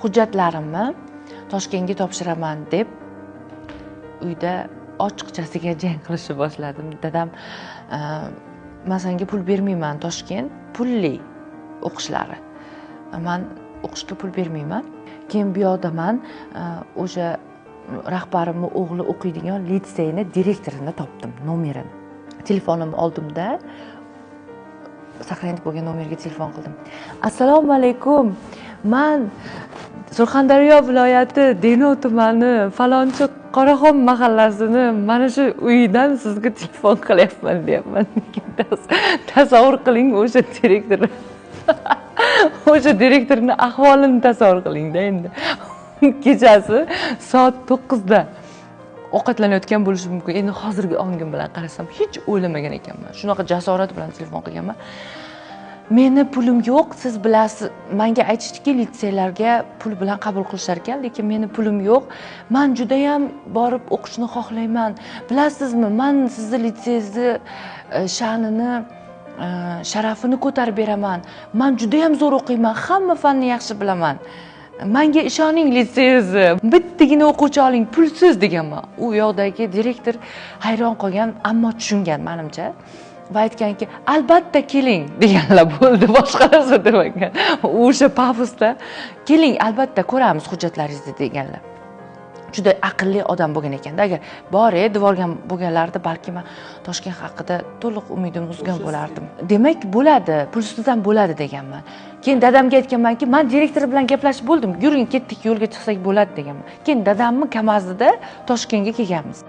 Hujjatlarimni Toshkentga topshiraman deb uyda ochiqchasiga jang qilishni boshladim. Dadam, "Men senga pul bermayman, Toshkent pulli o'qishlari. Man o'qishga pul bermayman." Keyin bu yoqda man o'sha rahbarimni o'g'li o'qiydigan litseyni direktorini topdim, nomerini. Telefonimni oldimda, saqlanib bo'lgan nomerga telefon qildim. "Assalomu alaykum, man Surxondaryo viloyati Denov tumani falonchi Qoraxon mahallasini mana shu uyidan sizga telefon qilyapman" deyapman. Tasavvur qiling, o'sha direktor, o'sha direktorni ahvolini tasavvur qilingda endi. Kechasi soat 9da ovqatlanayotgan bo'lishi mumkin. Endi hozirgi ongim bilan qarasam, hech o'ylamagan ekanman. Shunaqa jasorat bilan telefon qilganman. Meni pulim yo'q, siz bilasiz, menga aytishdiki, litseylarga pul bilan qabul qilishar ekan, lekin meni pulim yo'q. Man juda ham borib o'qishni xohlayman. Bilasizmi, man sizni litseyngizni sha'nini, sharafini ko'tarib beraman. Man juda ham zo'r o'qiyman, hamma fanni yaxshi bilaman. Menga ishoning, litseyngizni bittagina o'quvchi oling, pulsiz deganman. U yoqdagi direktor hayron qolgan, ammo tushungan menimcha. Va aytganki, "Albatta keling" deganlar bo'ldi, boshqa narsa demagan. O'sha pafosda "Keling, albatta ko'ramiz hujjatlaringizni" deganlar. Juda aqlli odam bo'lgan ekanda. Agar bor devorgan bo'lganlarida, balki man Toshkent haqida to'liq umidimni uzgan bo'lardim. Demak, bo'ladi, pulsiz ham bo'ladi deganman. Keyin dadamga aytganmanki, "Man direktor bilan gaplashib bo'ldim, yuring, ketdik, yo'lga chiqsak bo'ladi" deganman. Keyin dadamni Kamazida Toshkentga kelganmiz.